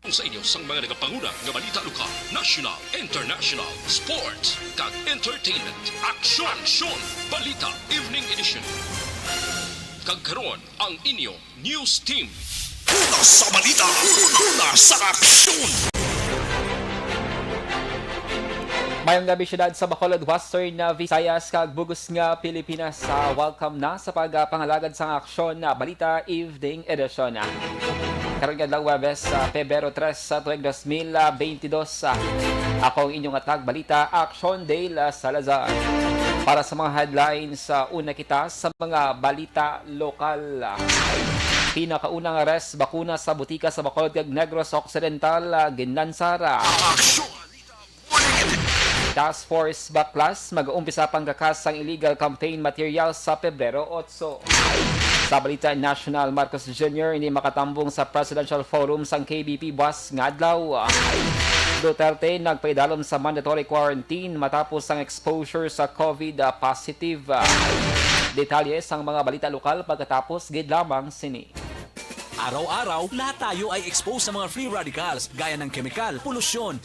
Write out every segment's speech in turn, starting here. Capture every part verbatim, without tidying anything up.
Sa inyo sang mga nagapanguna nga balita lokal, national, international, sports, kag entertainment. Aksyon! Aksyon! Balita Evening Edition. Kag karon ang inyo news team. Una sa balita, una sa aksyon. Mayong gabi, siyudad sa Bacolod, Western, uh, Visayas, kag bug-os nga Pilipinas. Uh, welcome na sa pagpangalagad sang aksyon, uh, Balita Evening Edition. Karon nga adlaw, Huwebes, uh, Pebrero tres, sa tuig dos mil bentidós. Uh, ako ang inyong hatag balita, Aksyon Dale, uh, Salazar. Para sa mga headlines, uh, una kita sa mga balita lokal. Pinakauna nga res bakuna sa butika sa Bacolod kag Negros Occidental, ah, ginlansar. Aksyon! Task Force Baklas mag-umpisa panggakas sang illegal campaign materials sa Pebrero otso. Sa balita national, Marcos Junior hindi makatambong sa Presidential Forum sang K B P buas nga adlaw. Duterte nagpaidalom sa mandatory quarantine matapos ang exposure sa COVID positive. Detalye sang mga balita lokal pagkatapos gid lamang sini. Araw-araw, lahat tayo ay exposed sa mga free radicals gaya ng kemikal, polusyon,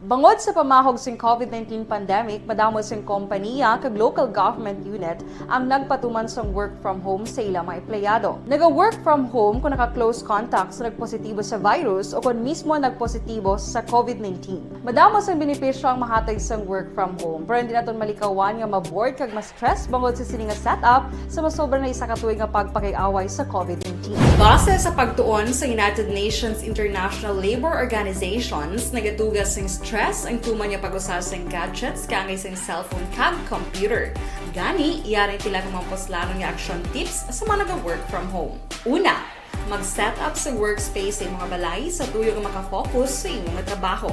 Bangod sa pamahog sing COVID nineteen pandemic, madamo sing kompaniya kag local government unit ang nagpatuman sang work from home sa ila mga empleyado. Naga-work from home kon naka-close contact sa nagpositibo sa virus o kon mismo nagpositibo sa COVID nineteen. Madamo sang benepisyo ang mahatag sang work from home, pero hindi naton malikawan nga ma-bored kag ma-stress bangod sa sini nga setup sa masobra na isa ka tuig nga pagpakig-away sa COVID nineteen. Base sa pagtuon sa United Nations International Labour Organizations, nagatuga sing stress ang tuman nga pag-usa sing gadgets kaangay sing cellphone kag computer. Gani, yari sila nga mga puslanon nga action tips sa mga naga-work from home. Una, mag-set up sa workspace sa imo nga balay sa tuyo nga makafocus sa imo nga trabaho.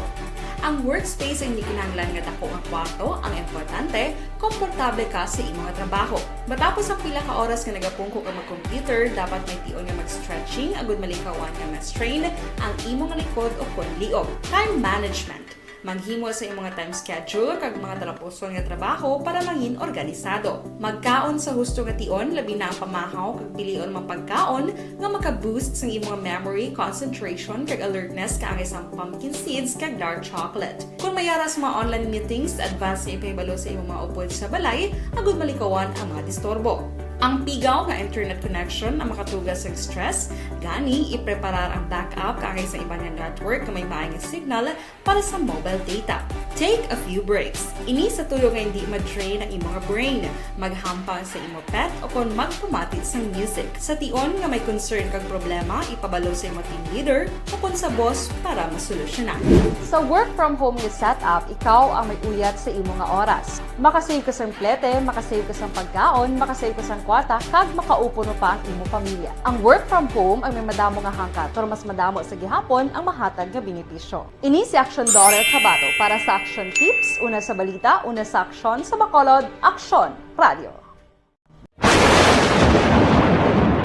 Ang workspace ay hindi kinahanglan nga dako nga kwarto, ang importante, komportable ka sa imo nga trabaho. Matapos ang pila ka oras nga nagapungko ka mag-computer, dapat may tion nga mag-stretching agud malikawan nga ma-strain ang imo nga likod o kon liog. Time management. Maghimo sa imo nga time schedule kag mga talapuson nga trabaho para mangin organisado. Magkaon sa husto nga tion, labi na ang pamahaw kag pilion man pagkaon nga maka-boost sang imo nga memory, concentration, kag alertness kaangay sang pumpkin seeds kag dark chocolate. Kon may ara sa mga online meetings, advance nga ipahibalo sa imo mga upod sa balay agud malikawan ang mga disturbo. Ang pigaw nga internet connection ang makatuga sa stress, gani ipreparar ang backup kaangay sa iban nga network nga may maayo nga signal para sa mobile data. Take a few breaks. Ini sa tuyo nga hindi ma-drain ang imo nga brain. Maghampang sa imo pet o kon magpamati sang music. Sa tion nga may concern kag problema, ipabalo sa imo team leader o kon sa boss para masolusyonan. Sa work from home nga setup, ikaw ang may uyat sa imo nga oras. Makasave ka sang plete, makasave ka sang pagkaon, makasave ka sang kwarta, kag makaupo mo pa ang imo pamilya. Ang work from home ang may madamo nga hangkat, pero mas madamo sa gihapon ang mahatag nga benepisyo. Ini si Action Daughter Kabato para sa Action Tips, una sa balita, una sa aksyon, sa Bacolod, Aksyon Radio.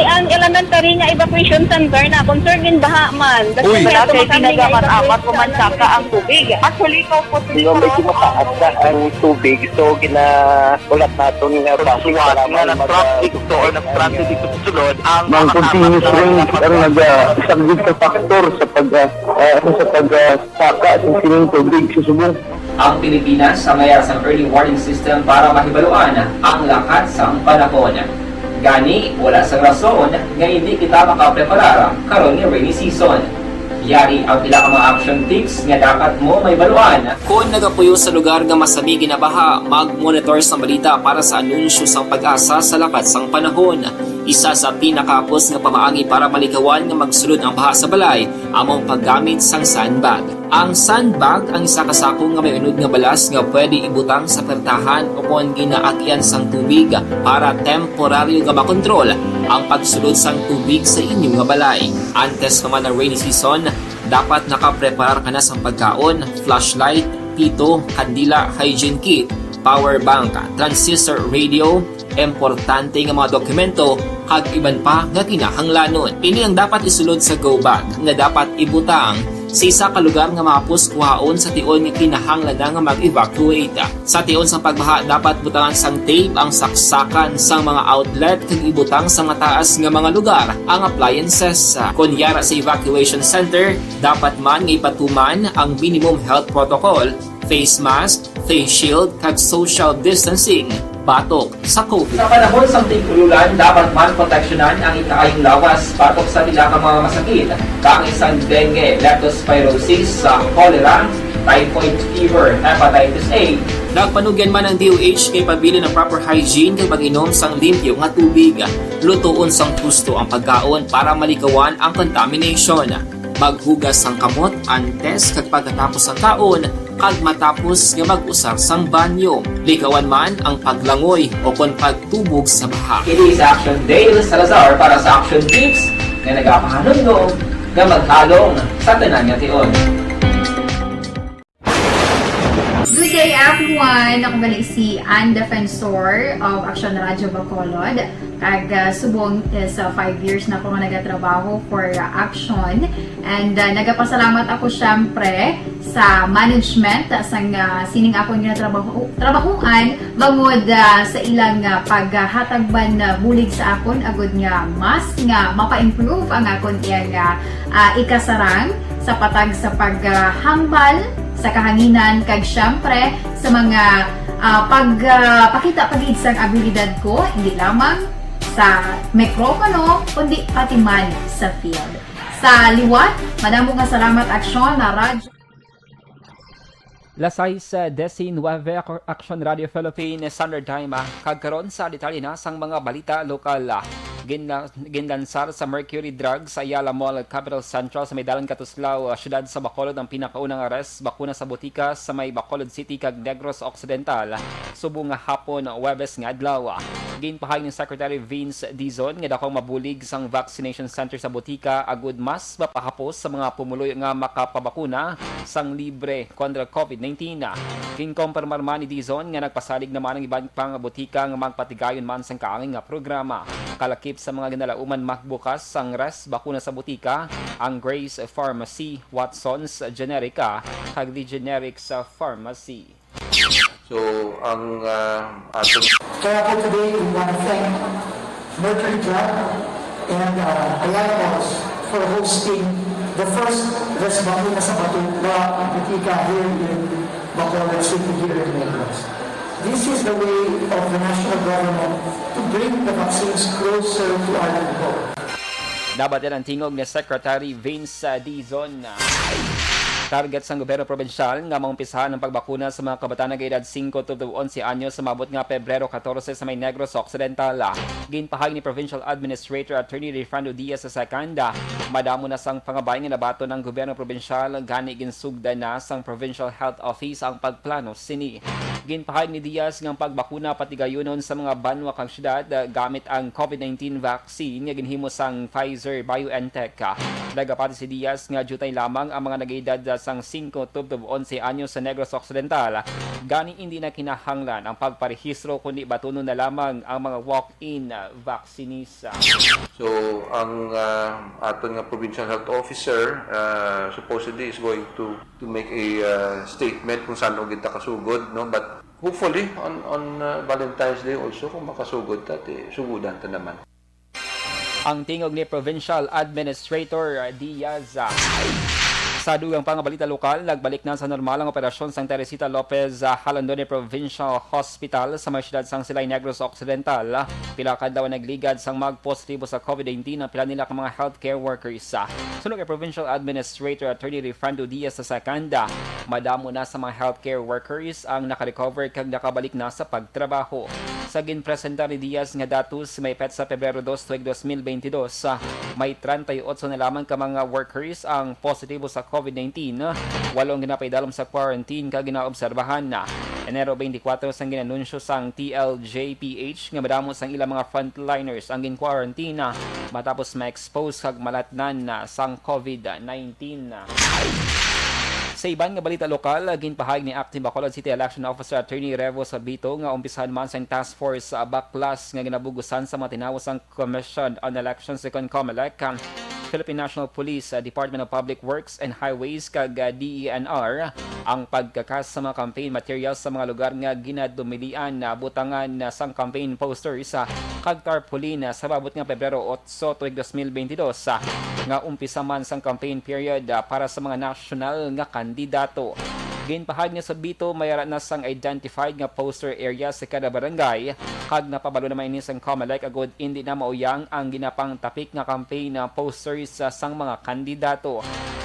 Ang elementary nga evacuation center na concern in baha man. That's Uy. Why Wala kay tumakami nga pinagaman evacuation amat ko man center. Saka ang tubig. Actually, ikaw po Di ba, medyo mataas na ang tubig, so ginaulat naton nga basi Pagsuwat kailangan nga mag- nag-traffic to or nag-traffic dito sa sulod, ang Ang mga continuous apat na rain ang nag-, isang big factor sa pag, ah, ah, ano, sa pag, ah, saka sa sining tubig sa subong. Ang Pilipinas ang may sang early warning system para mahibaluan ang lakat sang panahon. Gani, wala sang rason nga hindi kita makapreparar karon nga rainy season. Yari ang pila ka mga action tips nga dapat mo mahibaluan. Kon nagapuyo sa lugar nga masami ginabaha, mag-monitor sang balita para sa anunsyo sang PAGASA sa lakat sang panahon. Isa sa pinakahapos nga pamaagi para malikawan nga magsulod ang baha sa balay amo ang paggamit sang sandbag. Ang sandbag ang isa ka sako nga may unod nga balas nga pwede ibutang sa pertahan o kon ginaagyan sang tubig para temporaryo nga makontrol ang pagsulod sang tubig sa inyo nga balay. Antes pa man ang rainy season, dapat nakapreparar ka na sang pagkaon, flashlight, pito, kandila, hygiene kit, power bank, transistor radio, importante nga mga dokumento, kag iban pa nga kinahanglanon. Ini ang dapat isulod sa go bag nga dapat ibutang sa isa ka lugar nga mahapos kuhaon sa tion nga kinahanglan na nga mag-evacuate. Sa tion sang pagbaha, dapat butangan sang tape ang saksakan sang mga outlet kag ibutang sa mataas nga mga lugar ang appliances. Kon yara sa evacuation center, dapat man nga ipatuman ang minimum health protocol, face mask, face shield, kag social distancing batok sa COVID. Sa panahon sang tig-ululan, dapat man proteksyonan ang ikaayong lawas batok sa pila ka mga masakit, kaangay sang dengue, leptospirosis, sa cholera, typhoid fever, hepatitis A. Nagpanugyan man ang D O H kay pabilin ang proper hygiene kag pag-inom sang limpyo nga tubig, lutoon sang husto ang pagkaon para malikawan ang contamination. Maghugas sang kamot antes kag pagkatapos sang kaon, kag matapos nga mag-usar sang banyo. Likawan man ang paglangoy o kon pagtubog sa baha. Kini si Action Dale Salazar para sa Action Tips nga nagapahanumdom nga maghalong sa tanan nga tion. Good day, everyone! Ako gali si Ann Defensor of Action Radio Bacolod. Kag, ah, subong is, ah, five years na ako nga nagatrabaho for, ah, Action. And, ah, nagapasalamat ako, syempre, sa management, ah, sang, ah, sining akon nga trabaho, trabahuan, bangod, ah, sa ilang, ah, paghatag man, ah, bulig sa akon, agud nga mas nga mapa-improve ang akon iyang, ah, ah, ikasarang sa patag sa paghambal sa kahanginan, kag syempre sa mga, ah, pag, ah, pakita pa gid sang abilidad ko, hindi lamang sa mikropono, kundi pati man sa field. Sa liwat, madamo nga salamat, Aksyon na Radyo. Las sais, eh, diecinueve, Ak-, Action Radio Philippines, Standard Time, ah. Kag karon sa detalye na sang mga balita lokal, ah. Ginla-, ginlansar sa Mercury Drug sa Ayala Mall, Capital Central, sa may Dalan Katuslaw, ah, siyudad sa Bacolod, ang pinakaunang res bakuna sa botika sa may Bacolod City kag Negros Occidental, subong nga hapon, Huwebes nga adlaw. Ginpahayag ni Secretary Vince Dizon nga dakong mabulig sang vaccination center sa botika agud mas mapahapos sa mga pumuluyo nga makapabakuna sang libre kontra COVID nineteen. Ginkumpirmar man ni Dizon nga nagpasalig naman ang iban pang botika nga magpatigayon man sang kaangay nga programa. Kalakip sa mga ginalauman magbukas sang res bakuna sa botika, ang Grace Pharmacy, Watson's Generica, kag The Generics Pharmacy. So, ang, ah, aton Kaya po today, we want to thank Mercury Drug and, uh, Ayala Malls for hosting the first Res Bakuna sa Batu-, Ba-, Botika here in Bacolod City, here in Negros. This is the way of the national government to bring the vaccines closer to our people. Nabatian ang tingog ni Secretary Vince, ah, Dizon. Target sang gobyerno probinsyal nga maumpisahan ang pagbakuna sa mga kabataan nga edad singko tubtob onse anyos sa maabot nga Pebrero katorse sa may Negros Occidental. Ginpahayag ni Provincial Administrator Attorney Rayfrando Diaz the second, madamo na sang pangabay nga nabaton ang gobyerno probinsyal, gani ginsugdan na sang Provincial Health Office ang pagplano sini. Ginpahayag ni Diaz nga ang pagbakuna patigayunon sa mga banwa kag syudad, ah, gamit ang COVID nineteen vaccine nga ginhimo sang Pfizer-BioNTech. Ah, nagapati si Diaz nga diutay lamang ang mga nag-edad, ah, sang singko tubtob onse anyos sa Negros Occidental. Gani, indi na kinahanglan ang pagparehistro, kundi batunon na lamang ang mga walk-in, ah, vaccinees. So, ang, ah, aton nga provincial health officer, ah, supposedly is going to to make a, ah, statement kung san-o gid ta kasugod, no? But hopefully, on, on, ah, Valentine's Day also, kung makasugod ta, ti, sugudan ta naman. Ang tingog ni Provincial Administrator Diaz. Sa dugang pa nga balita lokal, nagbalik na sa normal ang operasyon sang Teresita Lopez, ah, Jalandone Provincial Hospital sa may siyudad sang Silay, Negros Occidental. Pila ka adlaw nagligad sang magpositibo sa COVID nineteen ang pila nila ka mga healthcare workers. Suno kay Provincial Administrator Attorney Refrando Diaz the second, madamo na sa mga healthcare workers ang nakarecover kag nakabalik na sa pagtrabaho. Sa ginpresentar ni Diaz nga datos, may petsa Pebrero dos tuig dos mil bentidós, may treinta y ocho na lamang ka mga workers ang positibo sa COVID nineteen, walo ang ginapaidalom sa quarantine kag ginaobserbahan. Enero twenty-four sang ginanunsyo sang T L J P H nga madamo sang ilang mga frontliners ang gin-quarantine matapos ma-expose kag malatnan sang COVID nineteen. Sa iban nga balita lokal, ginpahayag ni Acting Bacolod City Election Officer Attorney Revo Sabito nga umpisahan man sang task force, ah, baklas nga ginabugusan sa mga tinawo sang Commission on Elections, kon COMELEC, ang Philippine National Police, ah, Department of Public Works and Highways, kag, ah, D E N R ang pagkakas sa mga campaign materials sa mga lugar nga ginadumilian, ah, butangan, ah, sang campaign posters, ah, kag tarpaulin, ah, sa maabot nga Pebrero otso tuig dos mil bentidós, ah, nga umpisa man sang campaign period, ah, para sa mga nasyonal nga kandidato. Ginpahayag ni Sabito, may ara na sang identified nga poster area sa kada barangay, kag napabalo naman ini sang COMELEC agud indi na mauyang ang ginapangtapik nga campaign, ah, posters, ah, sang mga kandidato.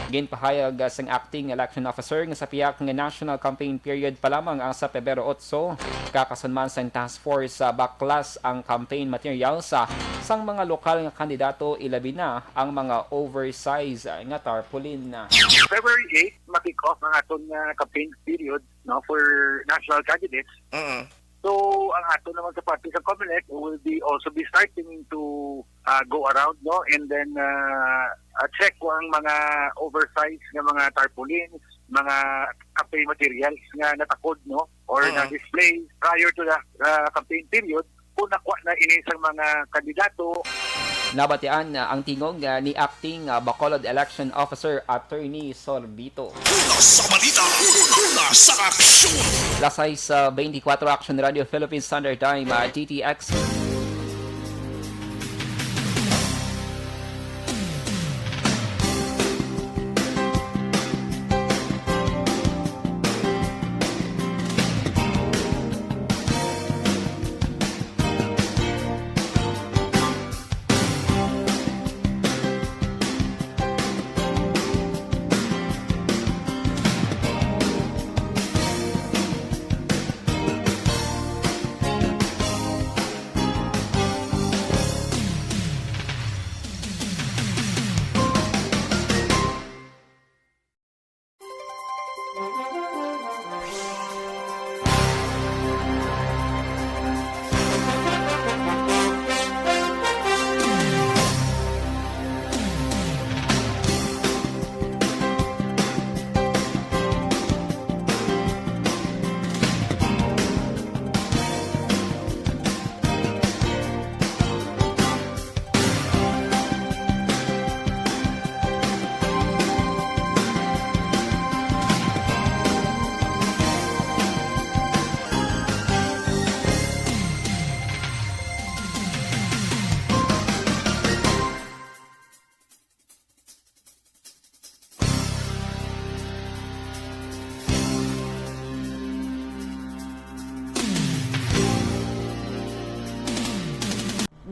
Ginpahayag, ah, sang acting election officer nga sa pihak nga national campaign period pa lamang ang sa Pebrero otso, kakasunman sang task force sa baklas ang campaign materials, ah, sang mga lokal nga kandidato, ilabi na ang mga oversize, ah, nga tarpaulin. February eight, ma-kick off ang aton nga campaign period, no, for national candidates. Mm. So, ang ato naman sa parte sa COMELEC will be also be starting to, ah, go around, no, and then, ah, ah, check kung ang mga oversize nga mga tarpaulin, mga campaign materials nga natakod, no, or Mm. na-display prior to the, ah, campaign period, kung nakuha na ini sa mga kandidato. Nabatian, ah, ang tingog, ah, ni Acting, ah, Bacolod Election Officer Attorney Sorbito. Una sa balita, una sa aksyon. Las sais, ah, veinticuatro, Action Radio Philippines Standard Time, ah, D T X.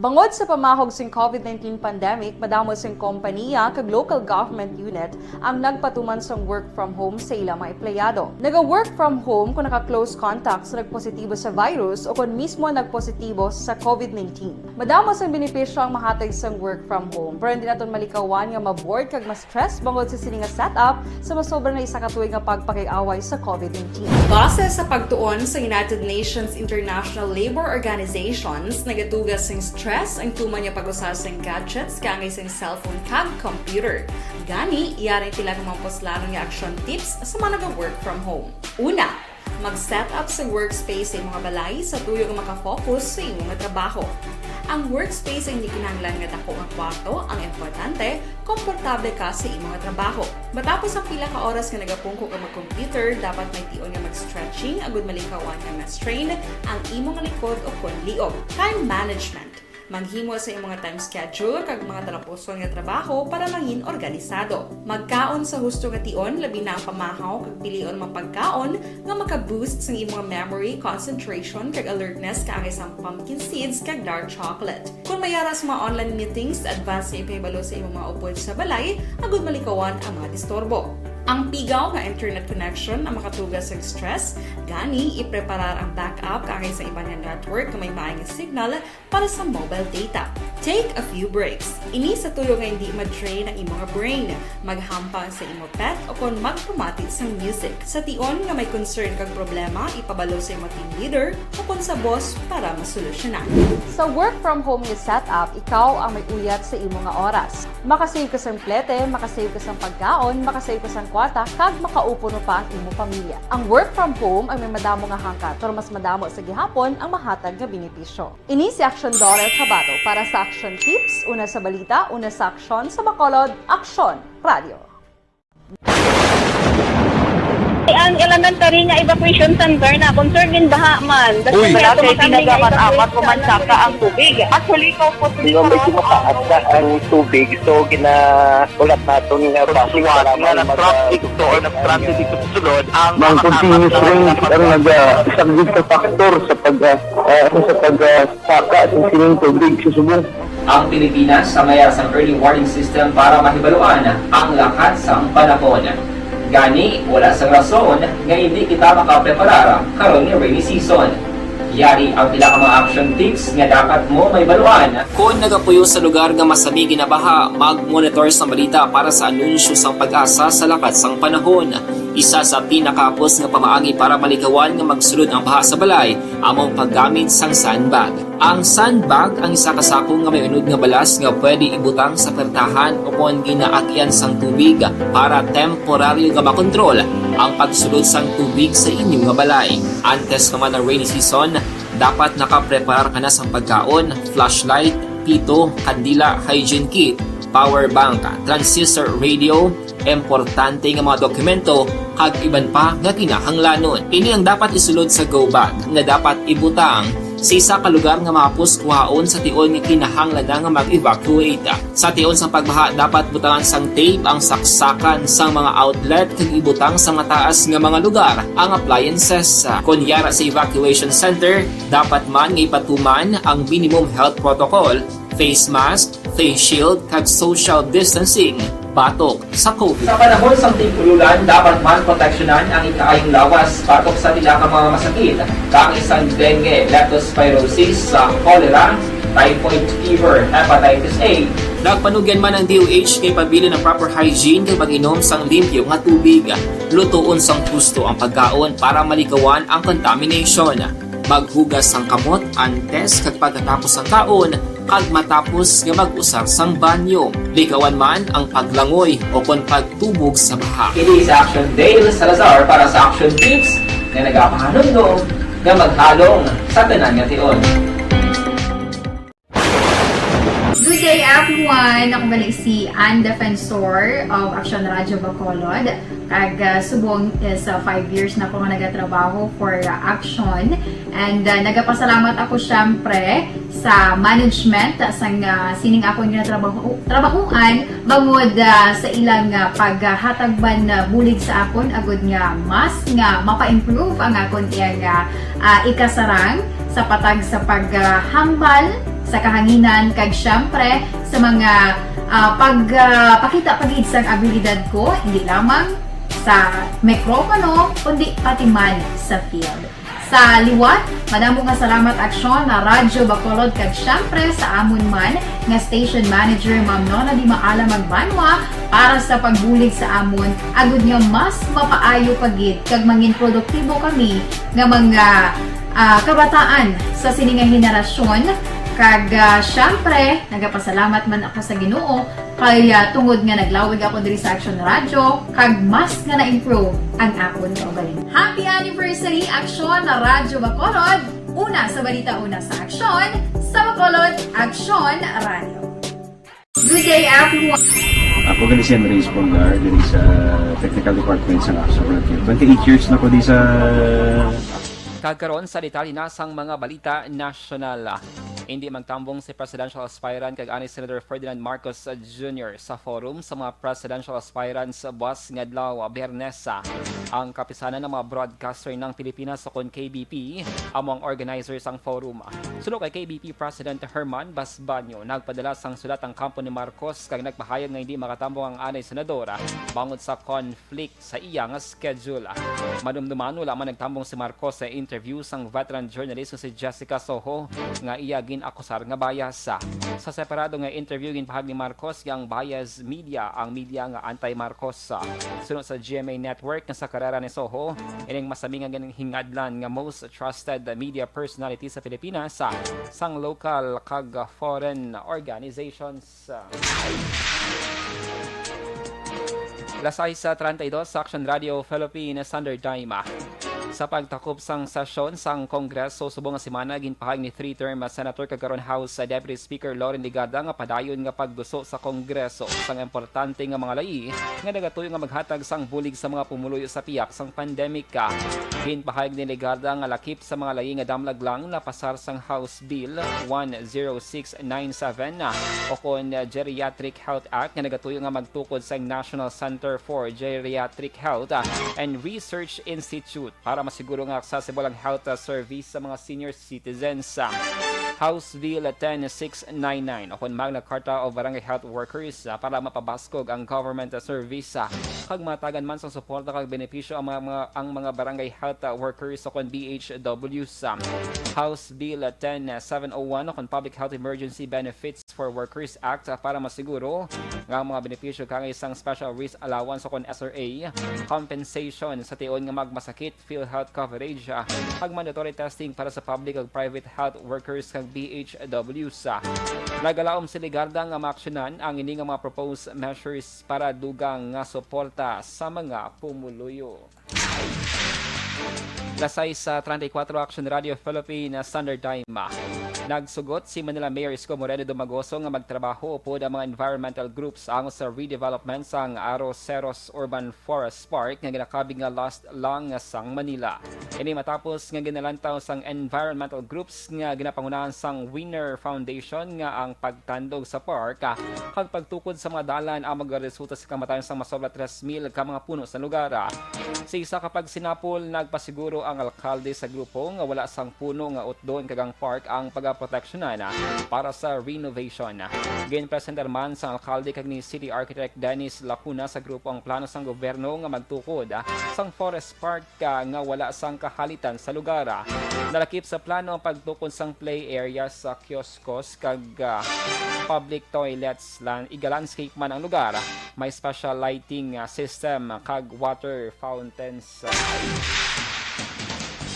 Bangod sa pamahog sing COVID nineteen pandemic, madamo sing kompaniya kag local government unit ang nagpatuman sang work from home sa ilang mga empleyado. Naga-work from home kung naka-close contact sa nagpositibo sa virus o kon mismo nagpositibo sa COVID nineteen. Madamo sang benepisyo ang mahatag sang work from home, pero hindi naton malikawan nga ma-bored kag ma-stress bangod sa sini nga setup sa masobra na isa ka tuig nga pagpakig-away sa COVID nineteen. Base sa pagtuon sa United Nations International Labour Organizations, nagatuga sing stress ang tuman nga pag-usa sing gadgets kaangay sing cellphone kag computer. Gani, yari ang pila ka mga puslanon nga action tips sa mga naga-work from home. Una, mag-set up sa workspace sa imong balay sa tuyo nga makafocus sa imong trabaho. Ang workspace ay hindi kinahanglan nga dako nga kwarto ang importante, komportable ka sa imong trabaho. Matapos ang pila ka oras nga nagapungko ka mag-computer, dapat may tion nga mag-stretching agud malikawan nga ma-strain ang imong likod o kon liog. Time management. Maghimo sa imong time schedule kag mga talapuson nga trabaho para mangin organisado. Magkaon sa husto nga tion, labi na ang pamahaw kag pilion mga pagkaon nga maka-boost sang imong memory, concentration, kag alertness kaangay sang pumpkin seeds kag dark chocolate. Kon may ara sa mga online meetings, advance nga ipahibalo sa imong mga upod sa balay agud malikawan ang mga disturbo. Ang pigaw nga internet connection ang makatuga sa stress, gani ipreparar ang backup kaangay sa iban nga network nga may maayong signal para sa mobile data. Take a few breaks. Ini sa tuyo nga hindi ma-drain ang imong brain. Maghampang sa imong pet o kon magpamati sang music. Sa tion nga may concern kag problema, ipabalo sa imong team leader o kon sa boss para masolusyonan. Sa work from home nga setup, ikaw ang may uyat sa imo nga oras. Makasave ka sang plete, makasave ka sang pagkaon, makasave ka sang kwarta, kag makaupod pa ang imo pamilya. Ang work from home ay may madamo nga hangkat, pero mas madamo sa gihapon ang mahatag nga benepisyo. Ini si Action Daughter Tabato para sa Action Tips, una sa balita, una sa aksyon, sa Bacolod, Aksyon Radio. Ang elementary nga evacuation center na concern din baha man. Uy. Malaki, tinaga man apat o man saka ang tubig. Actually, ikaw po, di ba, medyo mataas na ang tubig, so ginaulat naton nga basi suwat nga nag-traffic to or nag-transit dito sa sulod ang mga continuous rain ang nag-, ah, isang big factor sa pag, ah, ah, sa pag, ah, saka sa sining tubig sa subong. Ang Pilipinas sa mayar sang early warning system para mahibaluan ang lakat sang panahon. Gani, wala sang rason nga hindi kita makapreparar karon nga rainy season. Yari ang pila ka mga action tips nga dapat mo mahibaluan. Kon nagapuyo sa lugar nga masami ginabaha, mag-monitor sang balita para sa anunsyo sang PAGASA sa lakat sang panahon. Isa sa pinakahapos nga pamaagi para malikawan nga magsulod ang baha sa balay amo ang paggamit sang sandbag. Ang sandbag ang isa ka sako nga may unod nga balas nga pwede ibutang sa pertahan o kon ginaagian sang tubig para temporaryo nga makontrol ang pagsulod sang tubig sa inyo nga balay. Antes pa man ang rainy season, dapat nakapreparar ka na sang pagkaon, flashlight, pito, kandila, hygiene kit, power bank, transistor radio, importante nga mga dokumento, kag iban pa nga kinahanglanon. Ini ang dapat isulod sa go bag nga dapat ibutang sa isa ka lugar nga mahapos kuhaon sa tion nga kinahanglan na nga mag-evacuate. Sa tion sang pagbaha, dapat butangan sang tape ang saksakan sang mga outlet kag ibutang sa mataas nga mga lugar ang appliances. Kon yara sa evacuation center, dapat man nga ipatuman ang minimum health protocol, face mask, face shield, kag social distancing batok sa COVID. Sa panahon sang tig-ululan, dapat man proteksyonan ang ikaayong lawas batok sa pila ka mga masakit, kaangay sang dengue, leptospirosis, sa cholera, typhoid fever, hepatitis A. Nagpanugyan man ang D O H nga ipabilin ang proper hygiene kag pag-inom sang limpyo nga tubig. Lutoon sang husto ang pagkaon para malikawan ang contamination. Maghugas sang kamot antes kag pagkatapos sang kaon, kag matapos nga mag-usar sang banyo. Likawan man ang paglangoy o kon pagtubog sa baha. Ini si Action Dale Salazar para sa Action Tips nga nagapahanumdom nga maghalong sa tanan nga tion. Good day, everyone! Ako gali si Ann Defensor of Action Radio Bacolod. Kag, ah, subong is, ah, five years na ko nga nagatrabaho for, ah, Action. And, ah, nagapasalamat ako, syempre, sa management, ah, sang, ah, sining akon nga trabaho, trabahoan, bangod, ah, sa ilang, ah, paghatag man, ah, bulig sa akon, agud nga mas nga mapa-improve ang akon iyang, ah, ah, ikasarang sa patag sa paghambal sa kahanginan, kag siyempre sa mga, ah, pag, ah, pakita pa gid sang abilidad ko, hindi lamang sa mikropono, kundi pati man sa field. Sa liwat, madamo nga salamat, Aksyon, na Radyo Bacolod, kag siyempre sa amon man nga station manager, Ma'am Nona Di Maala Magbanwa, para sa pagbulig sa amon, agud nga mas mapaayo pa gid kag mangin produktibo kami nga mga, ah, kabataan sa sini nga henerasyon. Kag, ah, siyempre, nagapasalamat man ako sa Ginoo kay, ah, tungod nga naglawig ako diri sa Action Radio, kag mas nga na-improve ang akon kaugalingon. Happy anniversary, Aksyon na Radyo Bacolod! Una sa balita, una sa aksyon, sa Bacolod, Aksyon Radio. Good day, everyone! Ako gani si Andres Polgar, diri sa Technical Department sa Action Radio. Twenty-eight years na ko di sa Kagkaron sa detalye na sang mga balita nasyonal. Hindi magtambong si presidential aspirant kag anay Senator Ferdinand Marcos Junior sa Forum sa mga Presidential Aspirants buwas nga adlaw, Biyernes. Ang kapisanan ng mga broadcaster ng Pilipinas, ukon K B P, amo ang organizer sang Forum. Suno kay K B P President Herman Basbanyo, nagpadala sang sulat ang kampo ni Marcos kag nagpahayag nga hindi makatambong ang anay senador bangod sa conflict sa iya nga schedule. Madumduman, wala man nagtambong si Marcos sa interview sang veteran journalist nga si Jessica Soho nga iya gin-akusar nga bias. Sa separado nga interview, ginpahayag ni Marcos nga ang bias media ang media nga anti-Marcos. Suno sa G M A Network nga sa karera ni Soho, ining masami nga gin-, hingadlan nga most trusted media personality sa Pilipinas, sang local kag foreign organizations. Alas sais treinta y dos sa Action Radio Philippines Standard Time. Sa pagtakop sang sesyon sang Kongreso subong nga semana, ginpahayag ni three-term Senator kag karon House Deputy Speaker Loren Legarda nga padayon nga pagduso sa Kongreso sang importante nga mga layi nga nagatuyo nga maghatag sang bulig sa mga pumuluyo sa pihak sang pandemika. Ginpahayag ni Legarda nga lakip sa mga layi nga damlag lang napasar sang House Bill one zero six nine seven, o kon Geriatric Health Act, nga nagatuyo nga magtukod sa National Center for Geriatric Health, ah, and Research Institute para masiguro nga accessible ang health, ah, service sa mga senior citizens. House Bill ten six nine nine, o kon Magna Carta of Barangay Health Workers, ah, para mapabaskog ang government, ah, service, ah, kag matagan man sang suporta kag benepisyo ang mga, mga, ang mga barangay health, ah, workers o kon B H Ws. House Bill ten seven oh one, o kon Public Health Emergency Benefits for Workers Act, ah, para masiguro nga ang mga benepisyo kaangay sang special risk allowance o kon S R A, compensation sa tion nga magmasakit, PhilHealth coverage, ah, kag mandatory testing para sa public ug private health workers kag B H Ws. Nagalaom si Legarda nga maaksyonan ang ini nga mga proposed measures para dugang nga suporta sa mga pumuluyo. Alas sais treinta y cuatro, Action Radio Philippine Standard Time. Nagsugot si Manila Mayor Isko Moreno Dumagoso nga magtrabaho upod ang mga environmental groups angot sa redevelopment sang Arroceros Urban Forest Park nga ginakabig nga last lang sang Manila. Ini matapos nga ginalantaw sang environmental groups nga ginapangunahan sang Wiener Foundation nga ang pagtandog sa park, ah, kag pagtukod sa mga dalan ang magaresulta sa kamatayon sang masobra tres mil ka mga puno sa lugar. Sa isa ka pagsinapol, nagpasiguro ang alkalde sa grupo nga wala sang puno nga utdon kag ang park ang pagaproteksyonan para sa renovation. Ginpresentar man sang alkalde kag ni City Architect Dennis Lacuna sa grupo ang plano sang gobyerno nga magtukod sang forest park ka nga wala sang kahalitan sa lugar. Nalakip sa plano ang pagtukod sang play area sa kioskos kag, ah, public toilets. Lan-, iga-landscape man ang lugar. May special lighting, ah, system kag water fountains.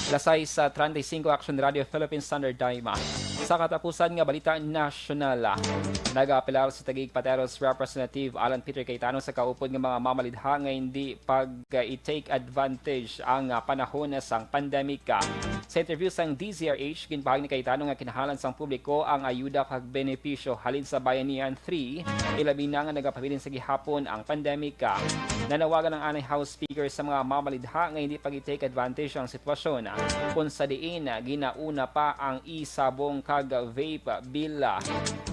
Alas sais treinta y cinco, Action Radio Philippine Standard Time. Sa katapusan nga balita nasyonal, nag-aapelar si Taguig Pateros Representative Alan Peter Cayetano sa kaupod nga mga mamalidha nga hindi pag-i-take advantage ang, ah, panahon sang pandemic. Sa interview sang D Z R H, ginpahayag ni Cayetano nga kinahanglan sang publiko ang ayuda kag benepisyo halin sa Bayanihan three, ilabi na nga nagapabilin sa gihapon ang pandemic. Nanawagan ang anay House Speaker sa mga mamalidha nga hindi pag-i-take advantage ang sitwasyon, kung sa diin ginauna pa ang e-sabong kag vape bill.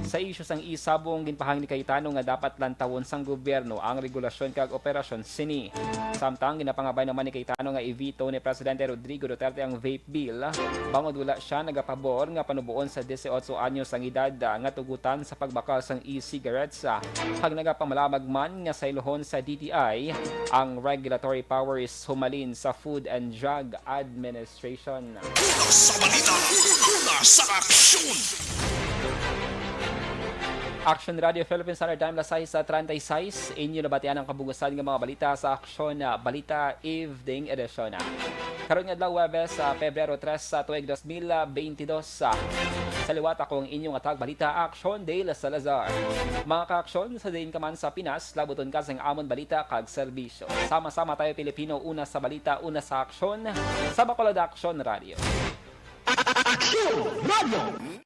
Sa isyu sang e-sabong, ginpahayag ni Cayetano nga dapat lantawon sang gobyerno ang regulasyon kag operasyon sini. Samtang ginapangabay naman ni Cayetano nga i-veto ni Presidente Rodrigo Duterte ang vape bill, bangod wala sia nagapabor nga panuboon sa disiotso anyos ang edad, ah, nga tugutan sa pagbakal sang e-cigarettes, ah, kag nagapamalamag man nga saylohon sa D T I ang regulatory powers humalin sa Food and Drug Administration. Una sa balita, una sa aksyon. Action Radio Philippines Standard Time, las sais treinta y seis. Inyo nabatian ang kabug-usan nga mga balita sa Aksyon, ah, Balita Evening Edition. Karon nga adlaw, Huwebes, sa Pebrero tres, sa tuig dos mil veintidós. Sa liwat, ako ang inyong atag balita, Aksyon Dale Salazar. Mga kaaksyon, sa diin ka man sa Pinas, labuton ka sang amon balita kag serbisyo. Sama-sama tayo, Pilipino, una sa balita, una sa aksyon, sa Bacolod Action Radio. Action Radio.